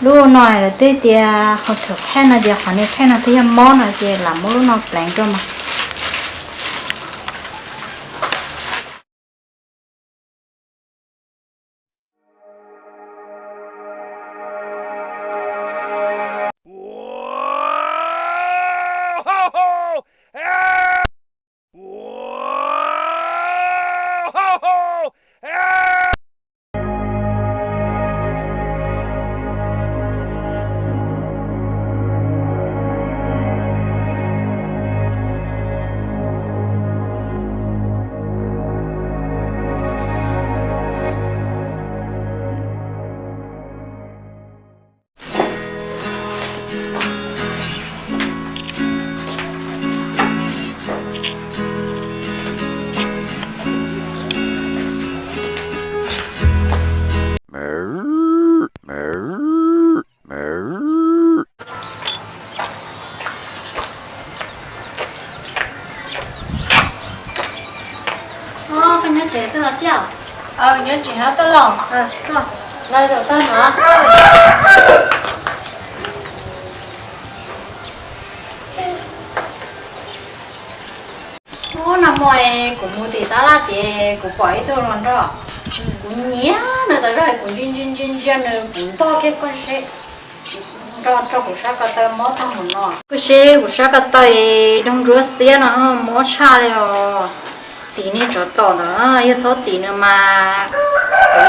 Lub no lawv twb tias qhov thuv qhej no ces qhov niag qhej no twb yog mob no ces lam muab lub no pleev rau mas. Koj nyob tsev xwb los xiab? Nyob tsev no tuaj los. Los zaum tag no. Ub, nag hmo kuv mus tim tab laj tias kuv pom ib tug hluas nraug, kuv nyiam nws tas zog, kuv ntsia ntsia ntsia ntsia nws, kuv ntog kiag koj seb, nrog rau kuv sab ko taw mob tag mus no. Koj seb kuv sab ko taw doog ntsuab xiab no mob tshaj li os. Tim niag tsov tom ntawd yog txhob tim nws mas kuv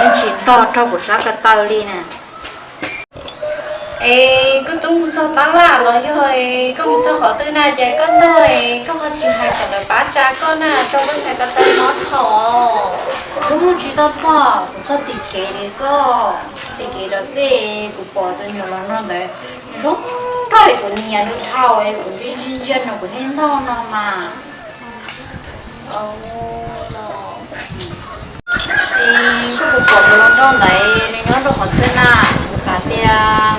yeej tsis ntog rau kuv sab ko taw li na. Es koj twb mus txog tab laj los yog koj mus txog qhov twg na ces koj ntog es koj ho tsis hais kom lawv pab tsa koj na, rau koj txhais ko taw mob dhau. Kuv twb mus tsis tau txog, kuv txog tim kev li xwb, tim kev los xij kuv pom tus nyuam hluas nraug ntawd zoo nraug, kuv nyiam nws dhau, kuv ntsia ntsia ntsia nws kuv thiaj ntog no mas. Es koj puas pom tus hluas nraug ntawd nws nyob rau qhov twg na? Kuv xav tias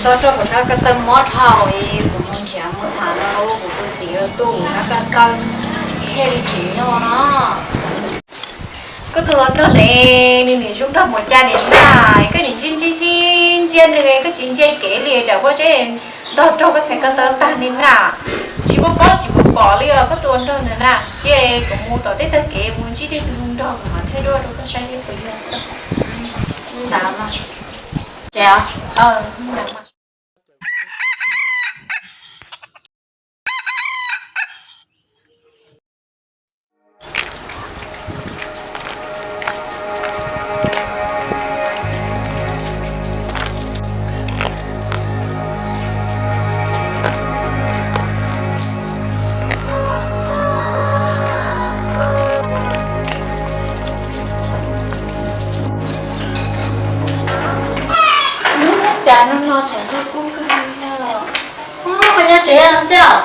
ntog rau kuv sab ko taw mob dhau es kuv mus nrhiav mus tham no los kuv tus txiv los tu kuv sab ko taw thiaj li tsim nyog no. Koj tus hluas nraug ne, nws nim zoo nraug mus cas nim na, koj nim ntsia ntsia ntsia nws, koj tsis ntsia kev li, dam pob zeb ntog raug koj txhais ko taw tag li na. Tsis muaj pob tsis muaj pom li os koj tus hluas nraug ntawd na. Ces kuv mus tom tej tag kev mus ntsib tej tus hluas nraug mas thiaj dua rau koj saib seb puas yog xwb. Ntawd mas. Ces Cas no no tseem kub kub kawg li os. Koj nyob tsev xwb os?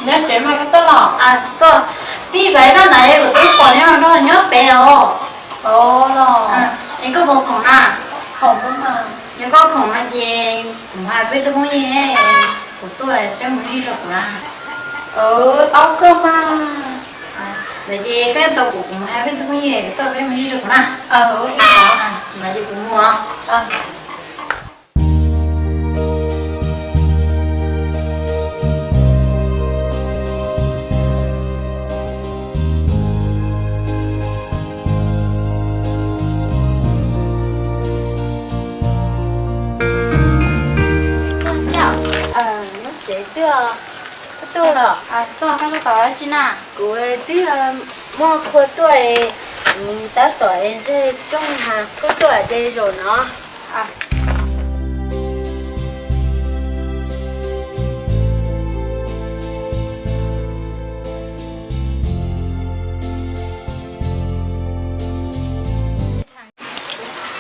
Nyob tsev mas koj tuaj los? Koj, pib pais vaj ntawd kuv twb pom neb hluas nraug nyob pem os. Es koj puas khoom na? Yog koj khoom no ces kuv hais peb tug phooj ywg, kuv tuaj peb mus zij rau kuv na. Tau kawg mas. Ntawd ces koj tau kuv, kuv mus hais peb tug phooj ywg tuaj peb mus zij rau kuv na. Ntawd ces kuv mus. Nyob tsev xwb os. Koj tuaj los? Koj tuaj tau dab tsi na? Kuv twb muaj qhua tuaj, tab tom ntseg rooj hav kub tuaj ces zaum no.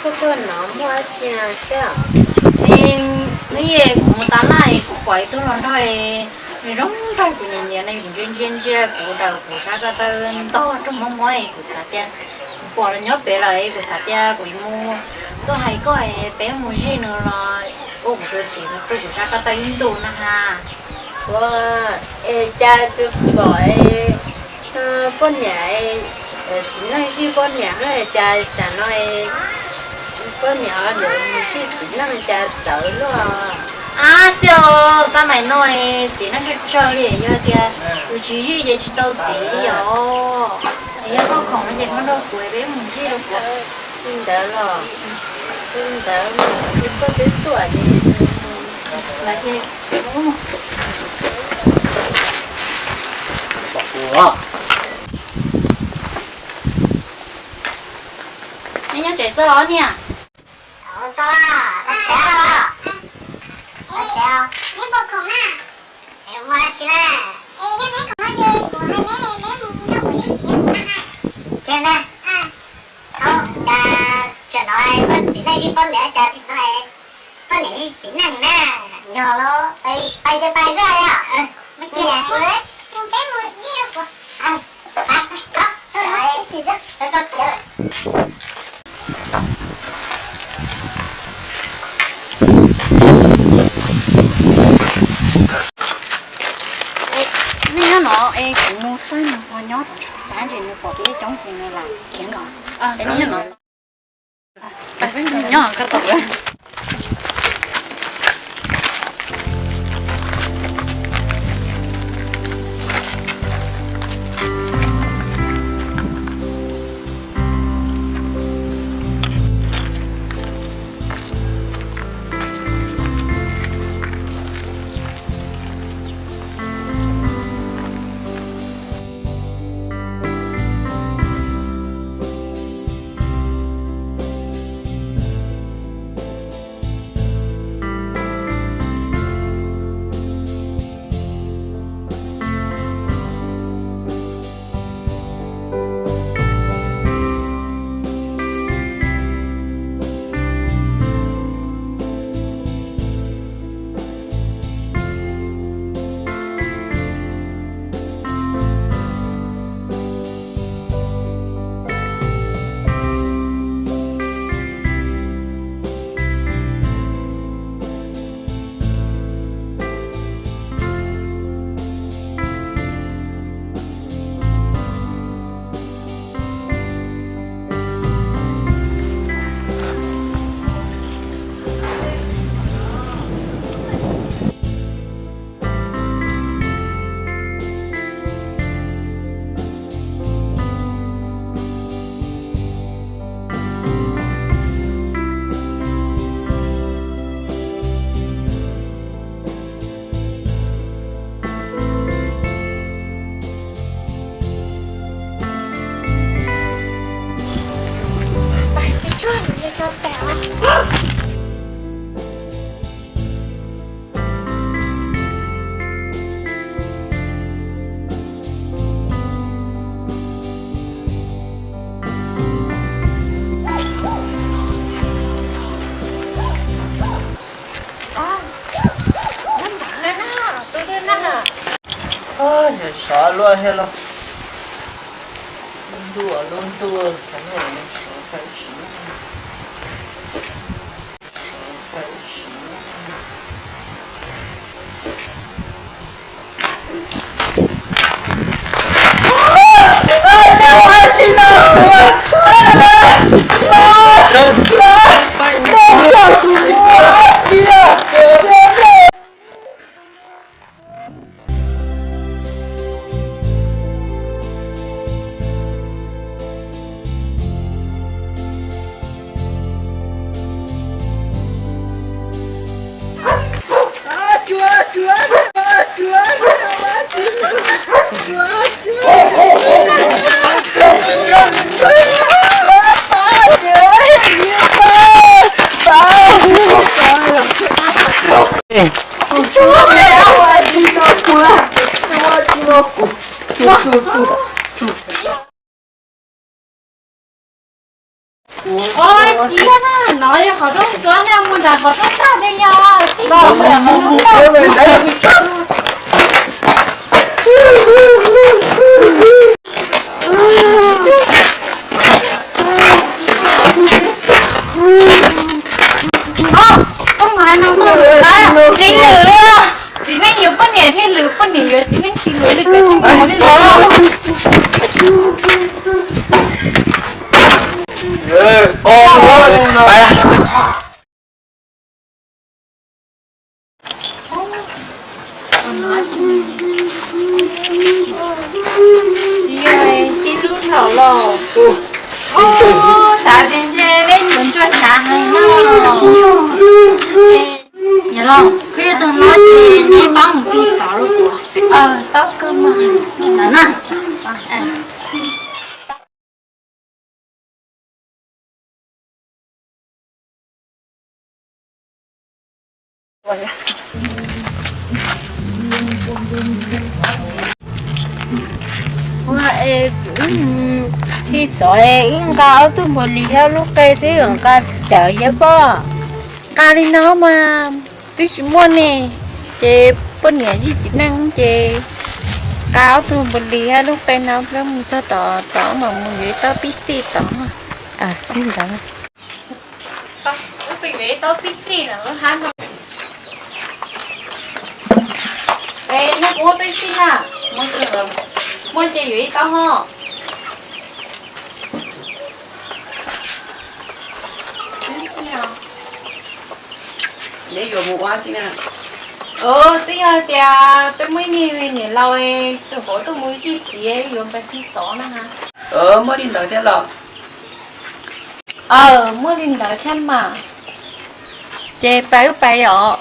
Koj tuaj no muaj dab tsi na xwb? Hnub yej kuv mus tas na es kuv pom ib tug hluas nraug, nws zoo nraug kuv nyiam nyiam ne, kuv ntsia ntsia ntsia kuv daws kuv sab ko taw ntog rau mob mob es kuv xav tias, kuv pom nws nyob pem lawm es kuv xav tias kuv mus tuaj hais koj es peb mus zij nws los ua kuv tus txiv tu kuv sab ko taw ib ntus na ha. Ua, es cas tsis pom poj niam, txiv neej zij poj niam, cas tsam no es Koj niam, mus zij txiv neej cas txawv luaj. Ab xib os, xab mais no txiv neej tsawg tsawg li, yog tias tus tsis zij ces tsis tau txiv li os. Es yog koj khoom no ces koj nrog kuv peb mus zij rau kuv. Li ntawd los, li ntawd, koj twb tuaj ces, nej nyob tsev xwb los niam? Thiab na, thaum cas tsam no poj txiv neej zij poj niam, cas no poj niam zij txiv neej na, yog los pais ces pais xwb os. Muaj cas, peb mus zij rau kuv. Nej nyob no es kuv mus saib nws ho nyob tod, ntshe nws pom peb coob ces nws lam khiav no. Es nej nyob no, nyob koj tom. Sov luaj thiab los. Lub ntuj, lub ntuj, sov tag sim, sov tag sim. Ua txiv na, no yog qhov rooj tsuab na, mus nram qhov rooj tag tej yog sib no. Koj hais no, tsis lwm li. Txiv neej yuav poj niam thiaj lwm, poj niam yuav txiv neej tsis lwm li, koj tsis mus li los. Xav tias ntshe neb yuav ntsuag nthav heev no. Niam laus, koj yog tus hlob ces neb pab mus fij xov rau kuv. Ntawd na. Ua es, fij xov es wb nqa ob tug npua lis thiab lub qe xwb, nqa cawv thiab pob. Nqa li no mas twb tsis muaj ne, ces poj niam zij txiv neej ces nqa ob tug npua lis thiab lub qe no peb mus txog tod, tod mam mus yuav ib taub pib xij tod. Ntawd, wb peb yuav ib taub pib xij lawm lub hab no. Es neb puas muaj peb xij na? Muaj ces yuav ib taub ho. Neb yuav mus ua tsi na? Twb yog tias peb muaj ib niag niam laus tus hauv tuaj mus zij txiv yuav pais fij xov na. Muaj li ntawd thiab los? Muaj li ntawd thiab mas. Ces pais wb pais os.